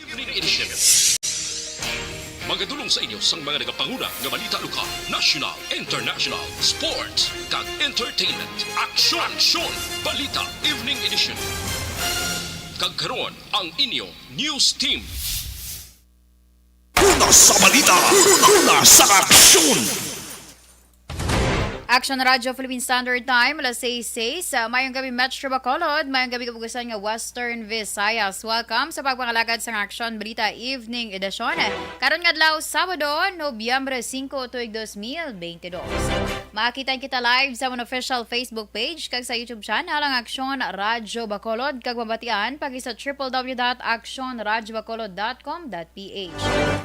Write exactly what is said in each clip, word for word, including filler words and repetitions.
Evening Edition. Magadulong sa inyo sang mga nagapanguna nga balita lokal, national, international, sports, kag entertainment. Aksyon! Aksyon! Balita Evening Edition. Kag karon, ang inyo news team. Una sa balita, una sa aksyon. Action Radyo Philippine Standard Time, alas sais sais. Ah, mayong gabi, Metro Bacolod. Mayong gabi, kabugasan nga Western Visayas. Welcome sa pagpangalagad sang Action Balita Evening Edition. Karon nga adlaw, Sabado, Nobyembre singko, tuig dos mil beintidos. Makakita kita live sa amon official Facebook page kag sa YouTube channel ang Action Radyo Bacolod, kag mabatian pagi sa triple W dot action radyo bacolod dot com dot P H.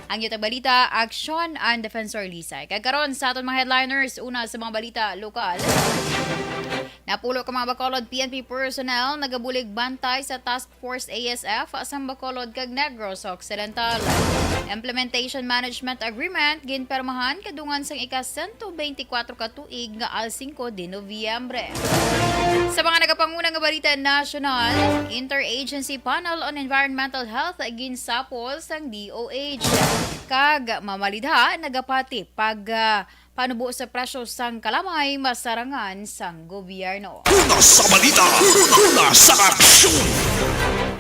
Ang inyo tagabalita, Aksyon and Defensor Lisay. Kag karon sa aton mga headliners, una sa mga balita lokal. Napulo ka mga Bacolod P N P personnel nagabulig bantay sa Task Force A S F sa Bacolod kag Negros Occidental. Implementation Management Agreement ginpirmahan kadungan sang ika sento beintikwatro ka tuig nga Al Cinco de Noviembre. Sa mga nagapanguna nga balita nasyonal, Interagency Panel on Environmental Health ginsapol sang D O H. Kag mamalidha nagapati pag, ah, panubo sa presyo sang kalamay masarangan sang gobyerno. Una sa balita, una sa aksyon.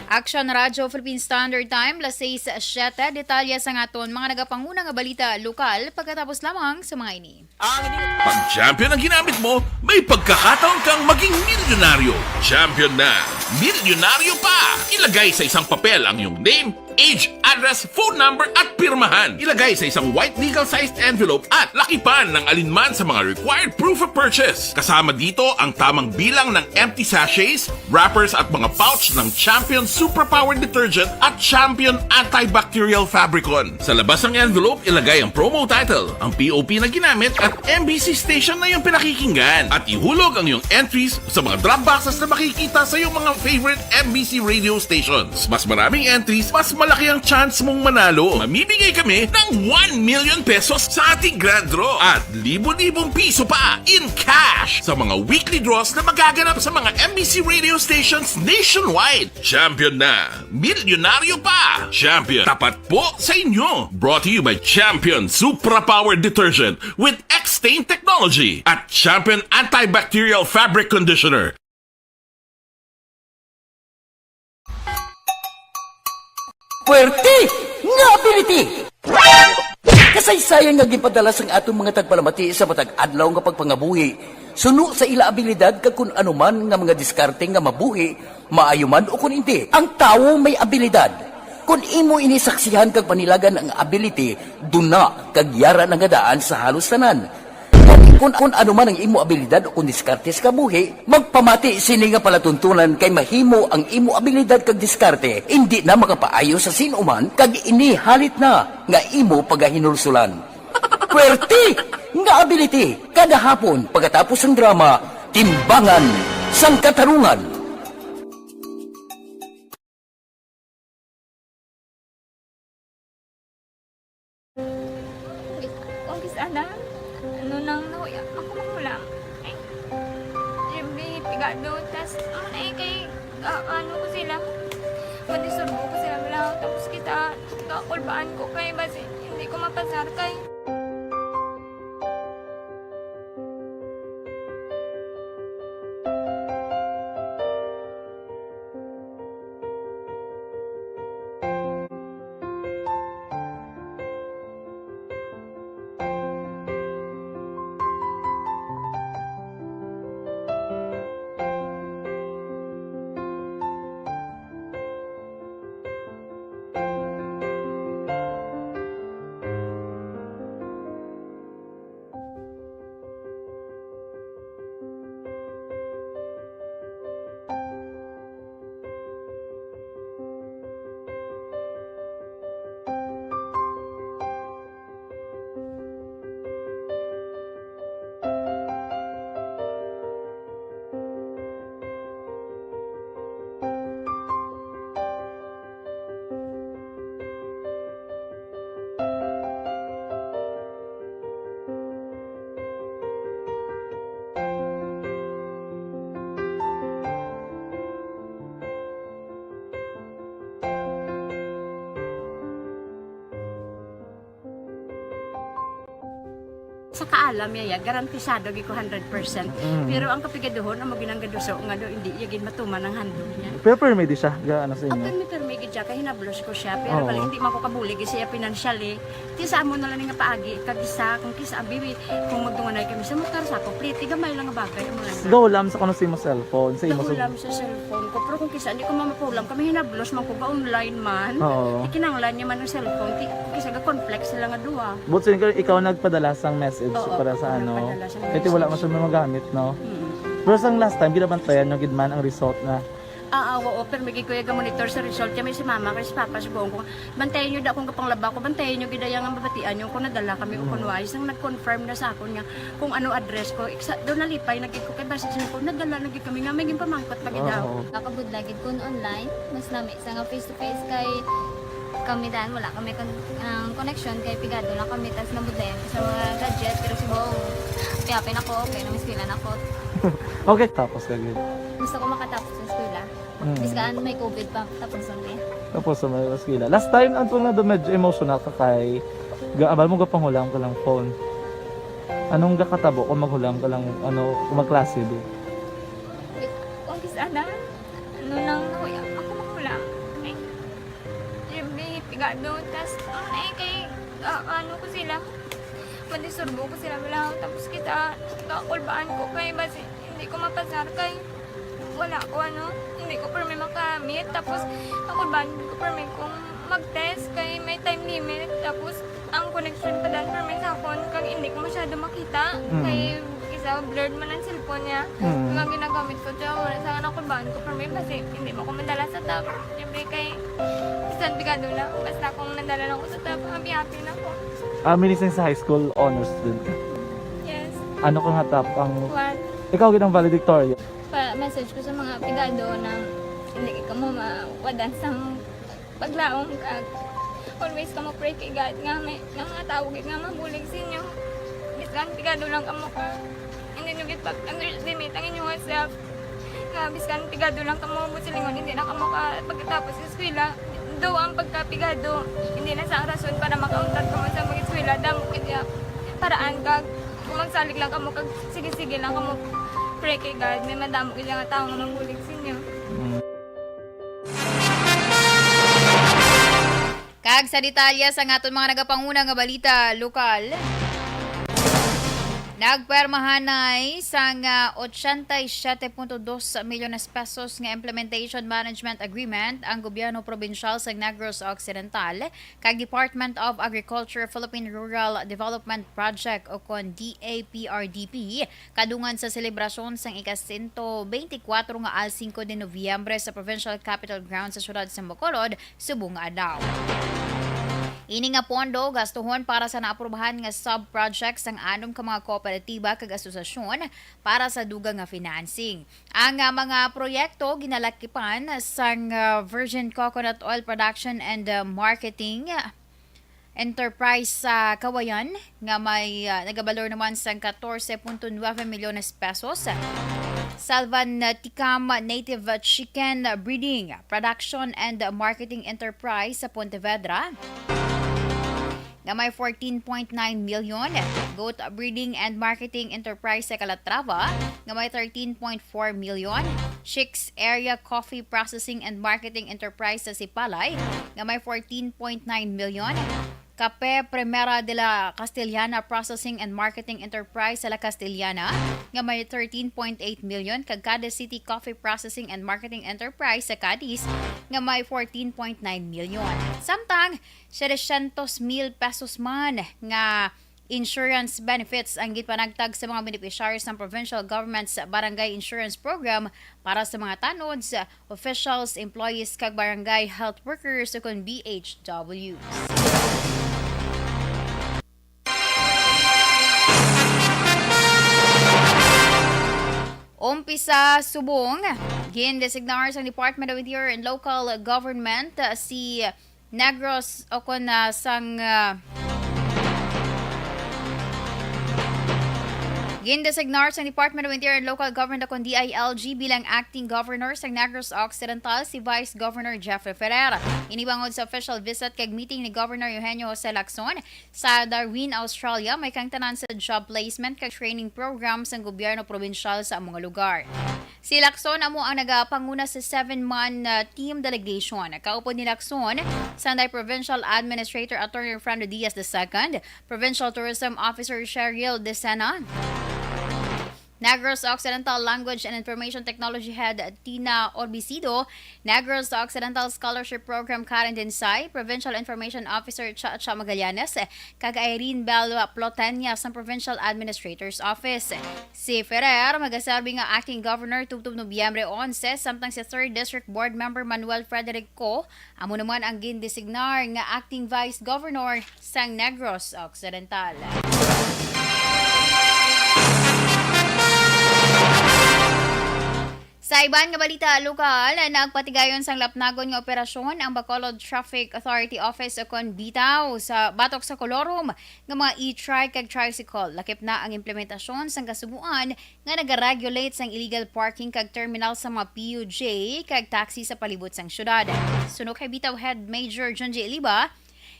Action Radyo Philippine Standard Time, alas sais siyete. Detalye sang aton mga nagapanguna nga balita lokal pagkatapos lamang sa mga ini. Ang Pag champion ang ginamit mo, may pagkakataon kang maging milyonaryo. Champion na, milyonaryo pa! Ilagay sa isang papel ang iyong name, age, address, phone number, at pirmahan. Ilagay sa isang white legal-sized envelope at lakipan ng alinman sa mga required proof of purchase. Kasama dito ang tamang bilang ng empty sachets, wrappers, at mga pouch ng Champion Superpower Detergent at Champion Antibacterial Fabricon. Sa labas ng envelope, ilagay ang promo title, ang P O P na ginamit, at M B C station na iyong pinakikinggan. At ihulog ang iyong entries sa mga drop boxes na makikita sa iyong mga favorite M B C radio stations. Mas maraming entries, mas malaki ang chance mong manalo. Mamimigay kami ng one million pesos sa ating grand draw at libo-libong piso pa in cash sa mga weekly draws na magaganap sa mga M B C radio stations nationwide. Champion na! Milyonaryo pa! Champion, tapat po sa inyo! Brought to you by Champion Supra Power Detergent with X-Stain Technology at Champion Antibacterial Fabric Conditioner. Puwerte nga ability! Kasaysayan nga ginpadala sang aton mga tagpalamati sa matag adlaw nga pagpangabuhi, suno sa ila abilidad kag kun ano man nga mga diskarte nga mabuhi, maayo man o kun indi. Ang tawo may abilidad. Kun imo ini saksihan kag panilagan ang ability, duna kag yara na nga daan sa halos tanan. Kun, kun ano man ang imo abilidad o kun diskarte sa kabuhi, magpamati sini nga palatuntunan kay mahimo ang imo abilidad kag diskarte indi na makapaayo sa sin-o man kag ini halit na nga imo pagahinulsulan. Puwerte nga ability kada hapon pagkatapos sang drama, Timbangan sang Katarungan. Kung kis-, kung kis-, ana, ano nang nahuya, ako magulang. Ay, every pigado, tas, ano na eh, kay, ah, ano ko sila, madisurbo ko sila, wala, tapos kita, kakulbaan ko kay, basi, hindi ko mapasar kay. Sa kaalam niya, ya, garantisado gid ko hundred percent. Mm. Pero ang kapigaduhon, amo ginang gaduso nga do, hindi iya gid matuman ang handog niya. Pero permi di siya, ga, ano sa inyo? Permi, permi gid siya, kay hinablos ko siya. Pero Oo. bali, hindi man ko kabulig siya financially. Ti sa amo na lang nga paagi, kag isa, kung kisa, abi, kung magdunganay kami sa motor, sa complete, gamay lang nga bagay, amo lang. Gahulam sa kuno sa imo cellphone, sa imo Gahulam sa cellphone ko, pero kung kisa, hindi ko mamapulam, kami hinablos man ko, ga-online man. Oo. Ti kinahanglan niya man ang cellphone, ti, kung kisa, ga-conflict sila nga duha. But so, ikaw, ikaw nagpadala sang message Oo, para sa ako ano? nagpadala sang Kaya ti wala message. man siya magamit, no? Mm. Pero sang last time, ginabantayan nyo gid man ang result na Ah, ah, oo, pero may gid ko iya ga-monitor sa result. Kaya may si mama, kay si papa, subong ko, bantayan nyo da akong gapanglaba ko, bantayan nyo gid iya nga mabatian nyo kung nadala kami o Mm. kung wais. Nang nag-confirm na sa akon nga kung ano address ko, iksa, doon nalipay na gid ko, kay basta sa ko, nadala na gid kami nga, may ginpamangkot pa gid Oo. ako. Nakabudlay gid kun online, mas lami sa nga face to face kay kami dan, wala kami kon-, ang connection kay pigado lang kami, tas nabudlayan ko sa mga gadget, pero subong, happy-happy na ko, okay na, may eskwela na ko. Okay, tapos ka gid. Gusto ko makatapos sa eskwela. Mm. Bisan may covid pa, tapos ang day. Tapos sa may eskwela. Last time, ang tunga do medyo emotional ka kay gaabal mo gapanghulam ka lang phone. Anong gakatabo kung maghulam ka lang, ano, kung magklase, di? Kung kisa na, ano lang, nahuya ako maghulam. Ay, yung may pigado, tas, ano na eh, kay, ah, ano ko sila, mandisturbo ko sila, wala, tapos kita, kakulbaan ko kay, basi, hindi ko mapasar kay, wala ko, ano, hindi ko permi makamit. Tapos, ako ba, hindi ko permi kung mag-test kay may time limit. Tapos, ang connection pa dan permi sa akon, kag hindi ko masyado makita. Mm. Kay, isa, blurred man ang cellphone niya. Mm. Kag ang ginagamit ko, siya, wala sa akin, ako ba, hindi ko permi, kasi hindi mo ko madala sa top. Siyempre, kay, bisan pigado na, basta kung nadala lang ko sa top, happy-happy na ko. Ah, meaning sa high school, honor student ka? Yes. Ano ka nga top ang One. Ikaw gid ang valedictorian? Pa-message ko sa mga pigado na hindi ka mo mawadan sa paglaom, kag always ka mo pray kay God nga may, nga mga tawo gid nga mabulig sa inyo. Bisan pigado lang kamo ka, hindi nyo gid pag-underestimate ang inyong self. Nga bisan pigado lang kamo, buot silingon, hindi na kamo ka pagkatapos sa eskwela. Though ang pagkapigado, hindi na sa ang rason para makauntat kamo sa mag-eskwela, damo gid iya paraan, kag kung magsalig lang kamo, kag sige-sige lang kamo pray kay God, may madamo gid nga tawo nga mabulig sa inyo. Mm. Kag sa detalye sang aton mga nagapanguna nga balita lokal, nagpirmahanay sang, ah, ochenta y siete punto dos milyones pesos nga Implementation Management Agreement ang gobyerno probinsyal sa Negros Occidental kag Department of Agriculture Philippine Rural Development Project, o kon D A P R D P, kadungan sa selebrasyon sang ika-sento beintikwatro nga Al Cinco de Noviembre sa Provincial Capitol Grounds sa siyudad sa Bacolod subong nga adlaw. Ini nga pondo gastuhon para sa naaprubahan nga sub-project sang anom ka mga kooperatiba kag asosasyon para sa dugang nga financing. Ang, ah, mga proyekto ginalakipan sang, ah, Virgin Coconut Oil Production and, ah, Marketing Enterprise sa Cauayan nga may, ah, nagabalor naman sang catorce punto nueve milyones pesos. Salvan, ah, Tikam Native Chicken Breeding, Production and Marketing Enterprise sa Pontevedra nga may fourteen point nine million, Goat Breeding and Marketing Enterprise sa Calatrava nga may thirteen point four million, Chicks Area Coffee Processing and Marketing Enterprise sa Sipalay nga may fourteen point nine million, Cafe Primera de la Castellana Processing and Marketing Enterprise sa La Castellana nga may thirteen point eight million, kag Cadiz City Coffee Processing and Marketing Enterprise sa Cadiz nga may fourteen point nine million. Samtang, setecientos mil pesos man nga insurance benefits ang ginpanagtag sa mga beneficiaries ng Provincial Government's Barangay Insurance Program para sa mga tanods, officials, employees, kag barangay health workers, o kon B H Ws. Umpisa subong, gindesignar sang Department of Interior and Local Government, uh, si Negros, o kon, ah, sang, ah, Gindesignar sa Department of Interior and Local Government o kon D I L G bilang acting governor sa Negros Occidental si Vice Governor Jeffrey Ferrer. Ini bangod sa official visit kag meeting ni Governor Eugenio Jose Lacson sa Darwin, Australia, may kaangtanan sa job placement kag training program sang gobyerno probinsyal sa among lugar. Si Lacson amo ang nagapanguna sa seven-man, uh, team delegation. Kaupod ni Lacson, Sanday Provincial Administrator Attorney Fernando Diaz the second, Provincial Tourism Officer Cheryl Decena, Negros Occidental Language and Information Technology Head Tina Orbisido, Negros Occidental Scholarship Program Karen Dinsay, Provincial Information Officer Cha Cha Magallanes, kag Irene Bell Plotenia sa Provincial Administrator's Office. Si Ferrer magaserbi nga acting governor tubtob Nobyembre onse, samtang si Third District Board Member Manuel Frederick Co amo naman ang gindesignar nga acting vice governor sang Negros Occidental. Sa iban nga balita lokal, nagpatigayon sang lapnagon nga operasyon ang Bacolod Traffic Authority Office o kon BITAW sa batok sa kolorum nga mga e-trike kag tricycle. Lakip na ang implementasyon sang kasugoan nga nagaregulate sang illegal parking kag terminal sa mga P U J kag taxi sa palibot sang syudad. Suno kay BITAW Head Major Junji Liba,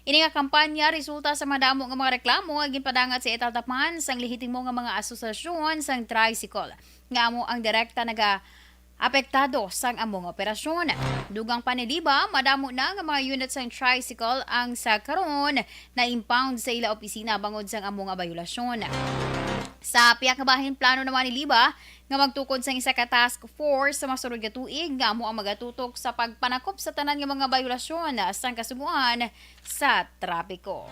ini nga kampanya resulta sa madamo nga mga reklamo nga ginpadangat sa italtapan sang lehitimo nga mga asosasyon sang tricycle nga amo ang direkta naga apektado sang amo nga operasyon. Dugang pa ni Liba, madamo na nga mga unit sang tricycle ang sa karon na-impound sa ila opisina bangod sang amo nga bayolasyon. Sa pihak nga bahin, plano naman ni Liba nga magtukod sang isa ka task force sa masunod nga tuig nga amo ang magatutok sa pagpanakop sa tanan nga mga bayolasyon sang kasugoan sa trapiko.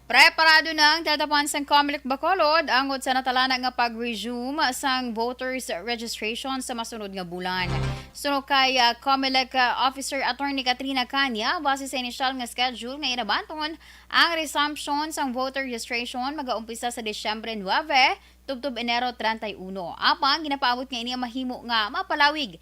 Preparado na ang daldapan sang Comelec Bacolod angot sa natalana nga pag-resume sang voters registration sa masunod nga bulan. Suno kay, ah, Comelec, ah, Officer Attorney Katrina Cania, base sa inisyal nga schedule nga inabanton, ang resumption sang voter registration magaumpisa sa Disyembre nuebe tubtob Enero treinta y uno. Apang ginapaabot nga ini ang mahimo nga mapalawig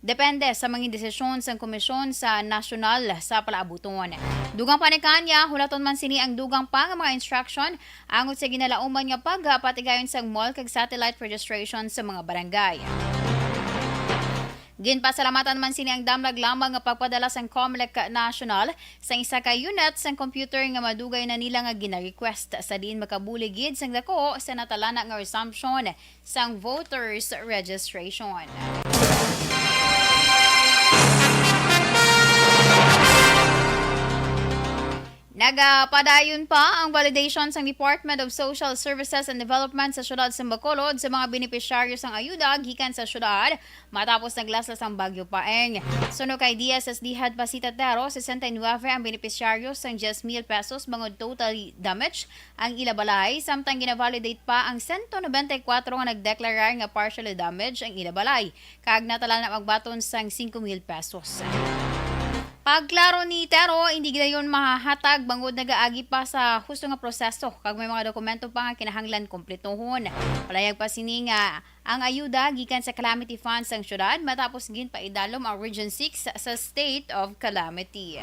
depende sa mga desisyon sang Komisyon sa Nasyonal sa Palaabuton. Dugang pa ni Cania, hulaton man sini ang dugang pa nga mga instruction angot sa ginalauman nga pagpatigayon sang mall kag satellite registration sa mga barangay. Ginpasalamatan man sini ang damlag lamang nga pagpadala sang Comelec National sang isa ka unit sang computer nga madugay na nila nga gina-request, sa diin makabulig gid sang dako sa natalana nga resumption sang voters registration. Nagapadayon pa ang validation sang Department of Social Services and Development sa siyudad sa Bacolod sa mga benepisyaryo sang ayuda gikan sa siyudad matapos naglaslas ang Bagyo Paeng. Suno kay D S S D Head Pasita Tero, sesenta y nuebe ang benepisyaryo sang diyes mil pesos bangod total damage ang ila balay, samtang gina-validate pa ang sento nobenta y kuwatro nga nagdeklarar nga partially damage ang ila balay, kag natala na magbaton sang singko mil pesos. Pagklaro ni Tero, hindi gidayon mahahatag bangod nagaagi pa sa husto nga proseso kag may mga dokumento pa nga kinahanglan kumpletohon. Palayag pa sini nga ang ayuda gikan sa Calamity Fund sang siyudad matapos ginpaidalom ang Region six sa state of calamity.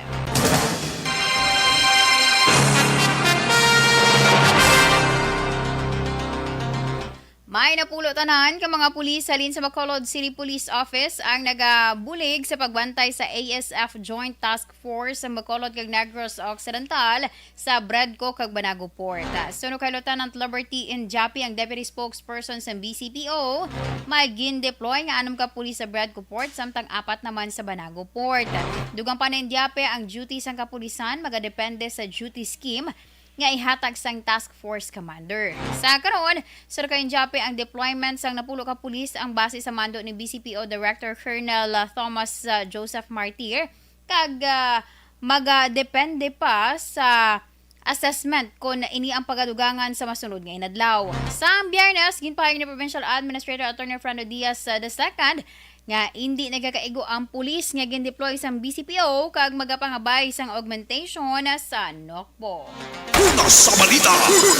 May napulo tanan ka mga pulis halin sa Bacolod City Police Office ang nagabulig sa pagbantay sa A S F Joint Task Force sa Bacolod kag Negros Occidental sa Bredco kag Banago Port. Suno kay Lieutenant Liberty Indiapi, ang Deputy Spokesperson sa B C P O, may gin-deploy nga anom ka pulis sa Bredco Port, samtang apat naman sa Banago Port. Dugang pa ni Indiapi, ang duty sang kapulisan magadepende sa duty scheme nga ihatag sang task force commander. Sa karon, Sir Kainjape, ang deployment sang napulo ka pulis ang base sa mando ni B C P O Director Colonel, ah, Thomas, ah, Joseph Martir, kag, ah, magadepende pa sa assessment kon ini ang pagadugangan sa masunod nga inadlaw. Sa Biyernes, ginpahayag ni Provincial Administrator Attorney Fernando Diaz, ah, the second nga indi nagakaigo ang pulis nga gindeploy sang B C P O kag magapangabay sang augmentation sa Nokbo. Una sa balita,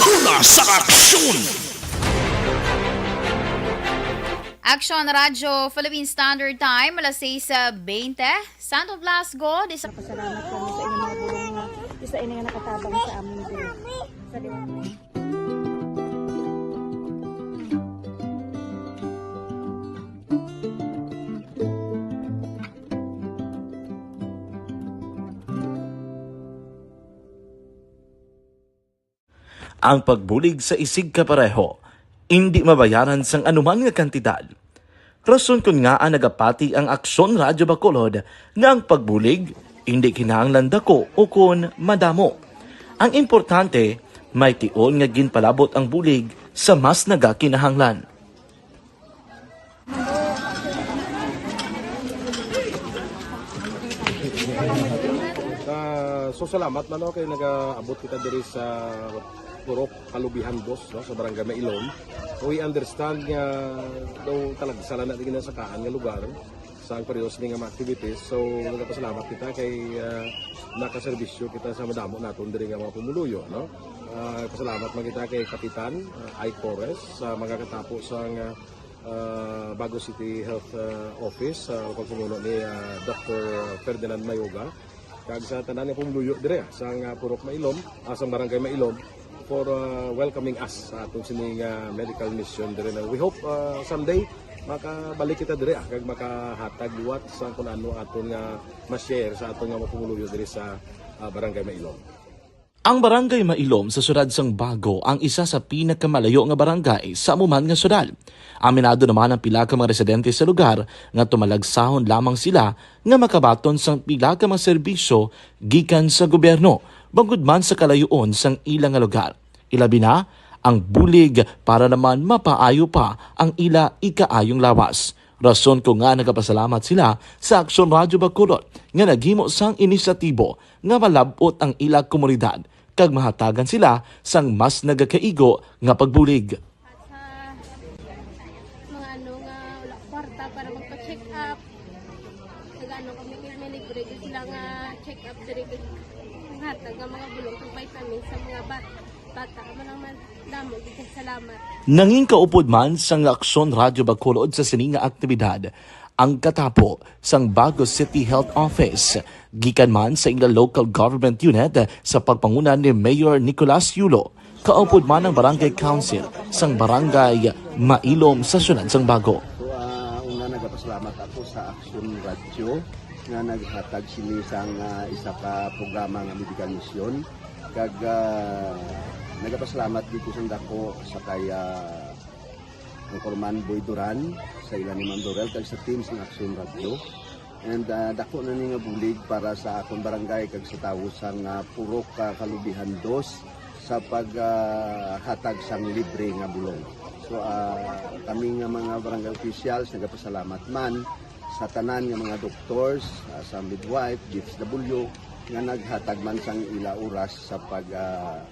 una sa aksyon. Aksyon Radyo Philippine Standard Time, alas sais bente. Santo Blasco, di sa Pasalamat kami sa inyong mga Sa ini nga nakatabang sa amon diri sa liwat. Ang pagbulig sa isigkapareho indi mabayaran sang anuman nga kantidad. Rason kon ngaa nagapati ang Aksyon Radyo Bacolod nga ang pagbulig indi kinahanglan dako ukon madamo. Ang importante, may tion nga ginpalabot ang bulig sa mas nagakinahanglan. Ah, so salamat man, no, kay nagaabot kita diri sa Purok Kalubihan Dos, no, sa Barangay Mailom. We understand nga daw talagsa lang na ginasakaan nga lugar sa ang parehas ni nga mga activities. So, nagapasalamat kita kay, ah, nakaserbisyo kita sa madamo naton diri nga mga pumuluyo, no? Ah, pasalamat man kita kay Kapitan, ah, Ike Torres, sa mga katapo sa nga, ah, Bago City Health, ah, Office, sa pagpamuno ni, ah, Doctor Ferdinand Mayoga, kag sa tanan nga pumuluyo dire, ah, sa nga Purok Mailom, ah, sa Barangay Mailom, for, ah, welcoming us sa atong sini nga medical mission dire na. We hope, ah, someday makabalik kita dire, ah, kag makahatag liwat sa kung ano aton nga ma-share sa aton nga mga pumuluyo dire sa, ah, Barangay Mailom. Ang Barangay Mailom sa siyudad sang Bago ang isa sa pinakamalayo nga barangay sa amo man nga siyudad. Aminado naman ang pila ka mga residente sa lugar nga tumalagsahon lamang sila nga makabaton sang pila ka mga serbisyo gikan sa gobyerno, bangod man sa kalayoon sang ila nga lugar. Ilabi na ang bulig para naman mapaayo pa ang ila ikaayong lawas. Rason ko nga nagapasalamat sila sa Aksyon Radyo Bacolod nga naghimo sang inisyatibo nga malab-ot ang ila komunidad kag mahatagan sila sang mas nagakaigo nga pagbulig. At sa mga ano nga wala kwarta para magpa-check up, nag-ano kami, may libre gyud sila nga check up diri, kag hatag nga mga bulong kag vitamins sa mga bat-, bata. Amo lang man, damo gyud kag salamat. Nangin kaupod man sang Aksyon Radyo Bacolod sa sini nga aktibidad ang katapo sang Bago City Health Office, gikan man sa ila local government unit sa pagpanguna ni Mayor Nicolas Yulo, kaupod man ang Barangay Council sang Barangay Mailom sa siyudad sang Bago. So, ah, una, nagapasalamat ako sa Aksyon Radyo nga naghatag sini sang, ah, isa ka programa nga medical mission. Kag, ah, nagapasalamat dito sa dako sa kay, ah, Anchorman Boy Duran, sa ila ni Ma'am Dorel, kag sa team sang Aksyon Radyo. And, ah, dako na ni nga bulig para sa akon barangay kag sa tawo sang, ah, Purok, ah, Kalubihan Dos sa pag, ah, hatag sang libre nga bulong. So, ah, kami nga mga barangay officials nagapasalamat man sa tanan nga mga doctors, ah, sa midwife, D S W, nga naghatag man sang ila oras sa pag, ah,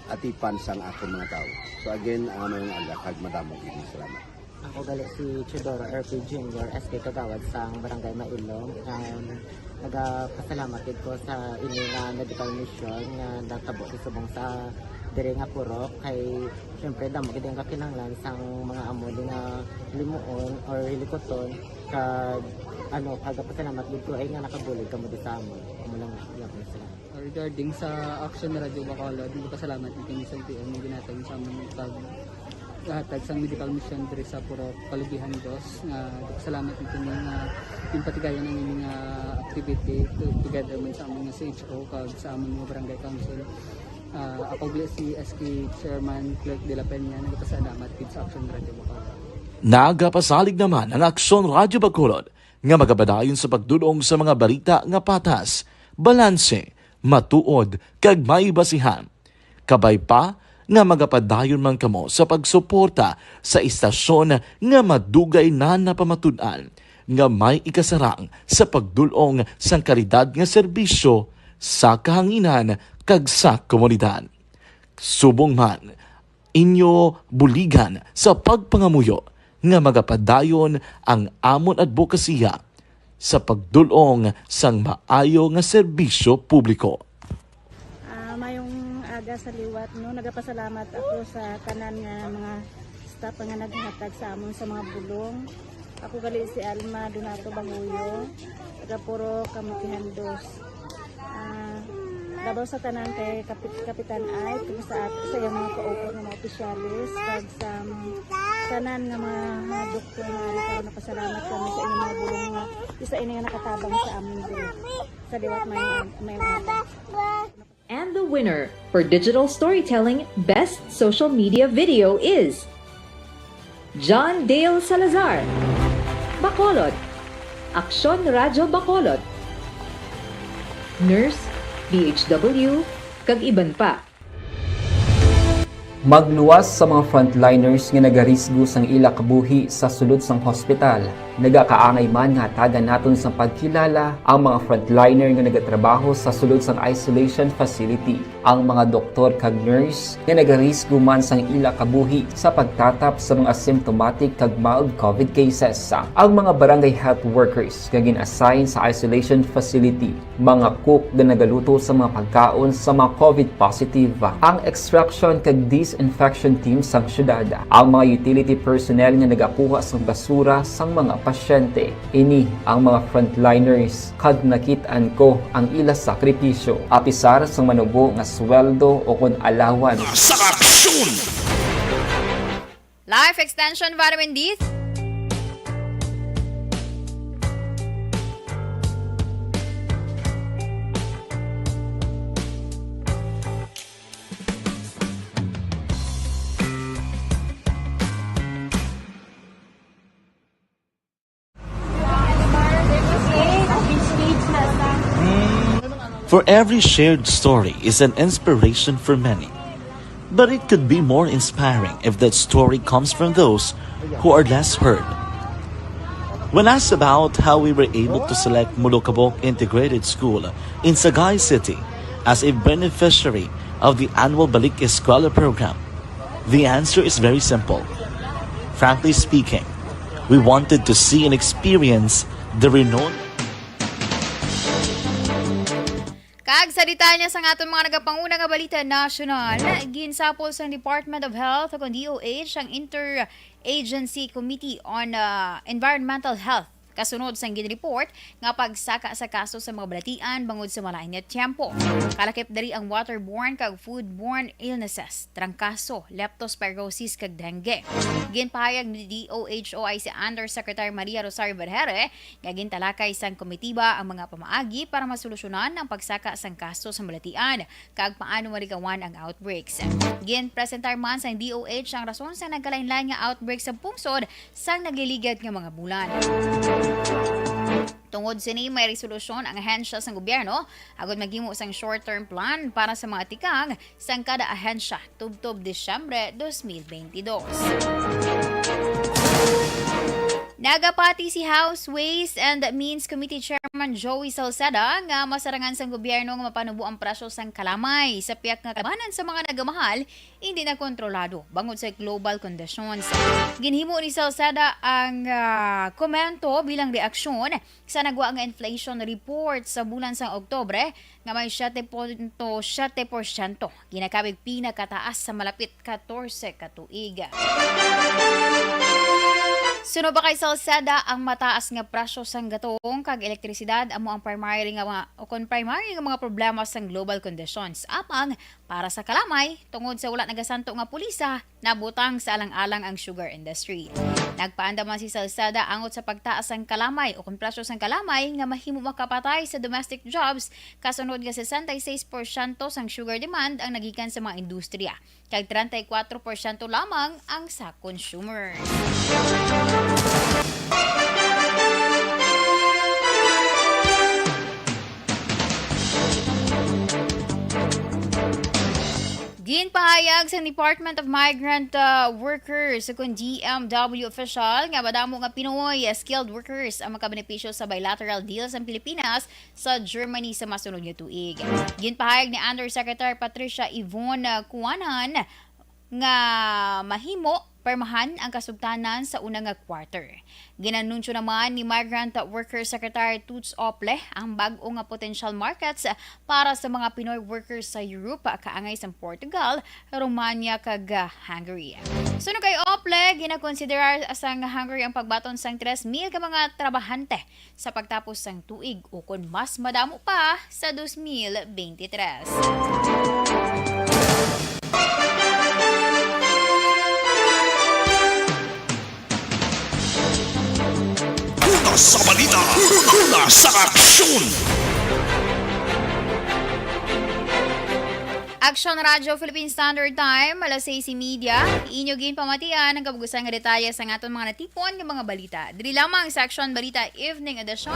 atipan sang akon mga tawo. So again, ah, mayong aga kag madamo gid nga salamat. Ako gali si Teodoro R P Junior, S K Kagawad sang Barangay Mailom. Um, nagapasalamat gid ko sa ini nga medical mission nga natabo sa subong sa diri nga purok, kay syempre damo gid ang kakinahanglan sang mga amo di nga limuon or hilikuton, kag ano, nagapasalamat gid ko ay nga nakabulig kamo di sa amon. Amo lang gyapon, salamat. Regarding sa Action Radio Bacolod, nagpasalamat gid kami sa L T O nga ginhatag sa amon pag, hatag sang medical mission diri sa Purok Kalubihan Dos, nga nagpasalamat gid kami nga ginpatigayon ang ini nga activity to-, together man sa amon nga C H O kag sa amon nga barangay council. Ah, ako gali si S K Chairman Clerk de la Peña, nagpasalamat gid sa Action Radio Bacolod. Nagapasalig naman ang Aksyon Radyo Bacolod nga magapadayon sa pagdul-ong sa mga balita nga patas, balanse, matuod, kag may basihan. Kabay pa nga magapadayon man kamo sa pagsuporta sa istasyon nga madugay na napamatud-an nga may ikasarang sa pagdul-ong sang kalidad nga serbisyo sa kahanginan kag sa komunidad. Subong man, inyo buligan sa pagpangamuyo nga magapadayon ang amon adbokasiya sa pagdul-ong sang maayo nga serbisyo publiko. Ah, mayong aga sa liwat, no? Nagapasalamat ako sa tanan nga mga staff nga naghatag sa amon sa mga bulong. Ako gali si Alma Donato Banguyo, taga Purok Kamukihan Dos. Ah, Labaw sa tanan kay Kapit-, Kapitan Ike, kag sa at-, sa iyang mga kauban nga mga opisyales, kag sa, um, tanan nga mga doktor nga ari karon, napasalamat kami sa inyong mga bulong nga isa ini nga nakatabang sa amin diri sa liwat may, may. And the winner for digital storytelling best social media video is John Dale Salazar, Bacolod, Aksyon Radyo Bacolod, Nurse, D H W, kag iban pa. Magluwas sa mga frontliners nga nagarisgo sang ila kabuhi sa sulod sang hospital. Nagakaangay man nga hatagan naton sang pagkilala ang mga frontliner nga nagatrabaho sa sulod sang isolation facility, ang mga doktor kag nurse nga nagarisgo man sang ila kabuhi sa pagtatap sa mga asymptomatic kag mild COVID cases, ang mga barangay health workers nga gin-assign sa isolation facility, mga cook nga nagaluto sa mga pagkaon sa mga COVID positive, ang extraction kag disinfection team sang syudad, ang mga utility personnel nga nagakuha sang basura sang mga pasyente. Ini ang mga frontliners kag nakit-an ko ang ila sakripisyo, apisar sang manubo nga sweldo o kon allowance. Sa aksyon! Life Extension Vitamin D. For every shared story is an inspiration for many. But it could be more inspiring if that story comes from those who are less heard. When asked about how we were able to select Molokabok Integrated School in Sagay City as a beneficiary of the annual Balik Eskwela program, the answer is very simple. Frankly speaking, we wanted to see and experience the renowned Kag sa detalye sang aton mga nagapanguna nga balita nasyonal, ginsapol sang Department of Health o kon D O H ang Interagency Committee on, ah, Environmental Health kasunod sang ginreport nga pagsaka sa kaso sa mga balatian bangod sa malain nga tiyempo. Kalakip diri ang waterborne kag foodborne illnesses, trangkaso, leptospirosis kag dengue. Ginpahayag ni D O H O I C Undersecretary Maria Rosario Vergere nga gintalakay sang komitiba ang mga pamaagi para masolusyonan ang pagsaka sang kaso sa balatian kag paano maligawan ang outbreaks. Ginpresentar man sang D O H ang rason sa nagkalainlain nga outbreak sa pungsod sang nagliligad nga mga bulan. Tungod sini, may resolusyon ang ahensya sang gobyerno agud maghimo sang short-term plan para sa mga tikang sang kada ahensya tubtob Disyembre dos mil bentidós. Nagapati si House Ways and Means Committee Chairman Joey Salceda nga masarangan sang gobyerno nga mapanubo ang presyo sang kalamay sa piyak nga kalabanan sa mga nagamahal, hindi na kontrolado bangod sa global conditions. Ginhimo ni Salceda ang, ah, komento bilang reaksyon sa nagwa nga inflation report sa bulan sang Oktobre nga may siete punto siete porsyento, ginakabig pinakataas sa malapit katorse ka tuig. Suno pa kay Salceda, ang mataas nga presyo sang gatong kag elektrisidad amo ang primary nga mga, o kon primary nga mga problema sang global conditions. Apang para sa kalamay, tungod sa wala nagasanto nga pulisa, nabutang sa alang-alang ang sugar industry. Nagpaandam man si Salceda angot sa pagtaas sang kalamay o kon presyo sang kalamay nga mahimo makapatay sa domestic jobs, kasunod nga sesenta y seis porsyento sang sugar demand ang nagikan sa mga industriya, kag treinta y cuatro porsyento lamang ang sa consumers. Ginpahayag sa Department of Migrant, uh, Workers, o kon D M W official, nga madamo nga Pinoy, uh, skilled workers ang makabenepisyo sa bilateral deal sang Pilipinas sa Germany sa masunod nga tuig. Ginpahayag ni Undersecretary Patricia Yvonne, uh, Cuanan nga mahimo pirmahan ang kasugtanan sa una nga quarter. Ginanunsyo naman ni Migrant Worker Secretary Toots Ople ang bag-o nga potential markets para sa mga Pinoy workers sa Europe, kaangay sang Portugal, Romania, kag, ah, Hungary. Suno kay Ople, ginakonsiderar sang Hungary ang pagbaton sang tres mil ka mga trabahante sa pagtapos sang tuig, ukon mas madamo pa sa dos mil bente tres. Una sa balita, una sa aksyon. Aksyon Radyo Philippine Standard Time, alas sais y media. Inyo ginpamatian ang kabugusan nga detalye sa aton mga natipon nga mga balita. Diri lamang sa Aksyon Balita Evening Edition.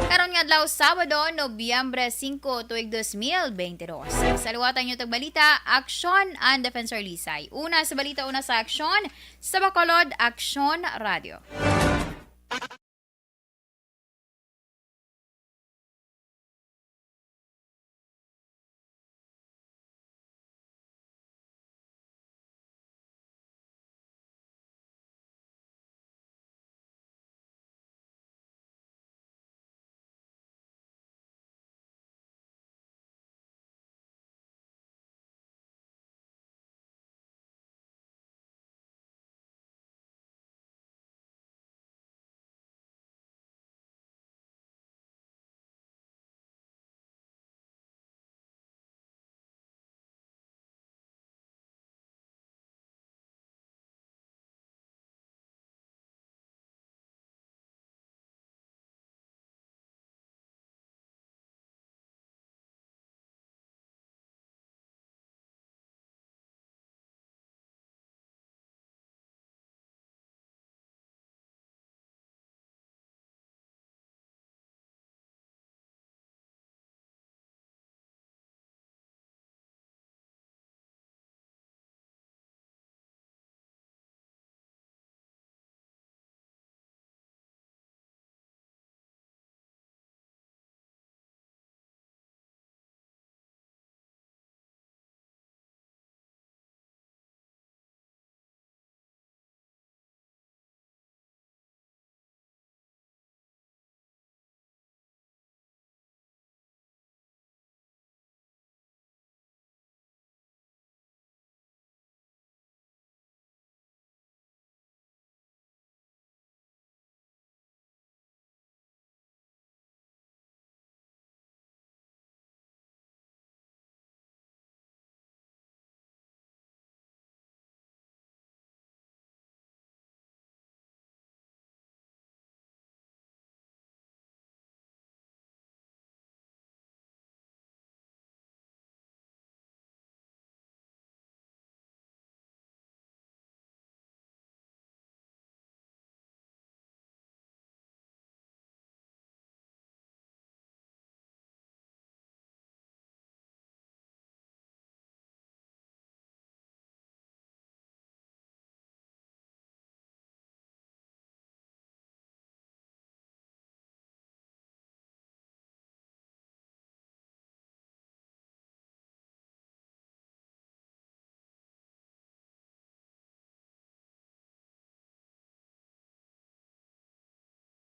Karon nga adlaw, Sabado, Nobyembre singko, tuig dos mil bente dos. Sa liwat ang inyo tagbalita, Aksyon and Defensor Lisay. Una sa balita, una sa aksyon, sa Bacolod, Aksyon Radyo.